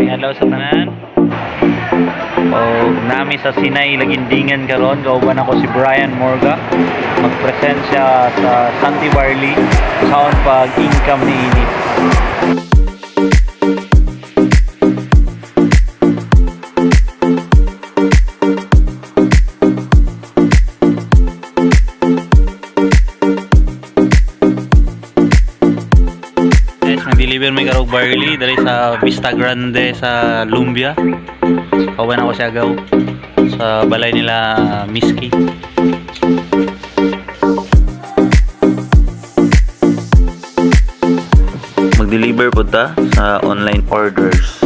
Maayong adlaw sa tanan. O nami sa Sinay Lagindingan karon, kauban ako si Brian Morga. Mag-present siya sa Santi Barley saon pag income ni ini. Guys, mag-deliver may karog barley dali sa Vista Grande sa Lumbia. Kauban ako si Agaw sa balay nila Miski. Mag-deliver po ta sa online orders.